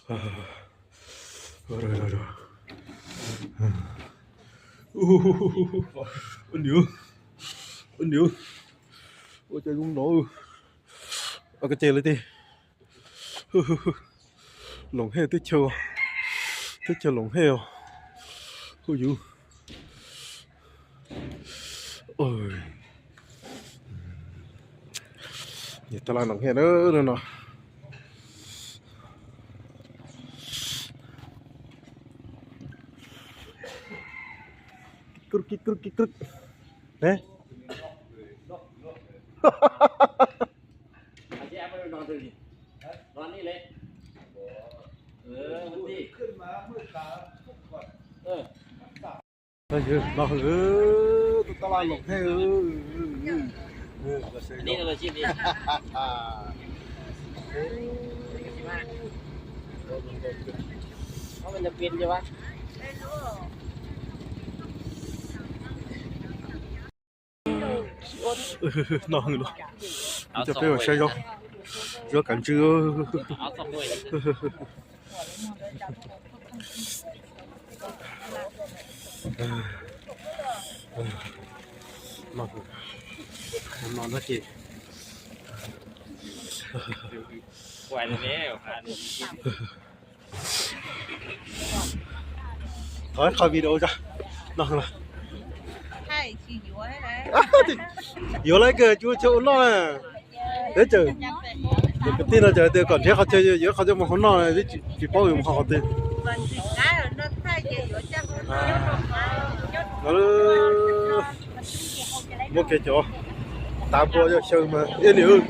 Ua niam, ua niam, ua cas zoo no, ua koj ces lawm tiag. Loos hev teb chaws, teb chaws loos hev os. Hu yus. Niam tab laj loos hev no. Kib krwb kib krwb kib krwb. Ne. No, tab laj loos hev. No hwj los, coj peb mus saib zaub, zaub kav ntswb. No, no ces thov qhov video tso. No, yuav lawv kawg tsis ua chaw ua noj na. Teb chaws, kwv tij no ces tias kom nrhiav qhov chaw yuav qhov chaw mus hauv noj, tsis paub yuav mus qhov twg. Muab kev cov tav npua yog xyaw mas ib niam,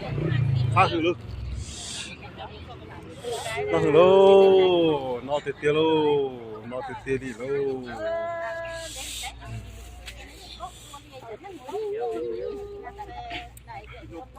qab hwm lauj. No hwm lauj, no tiag tiag lauj, no tiag tiag li lauj.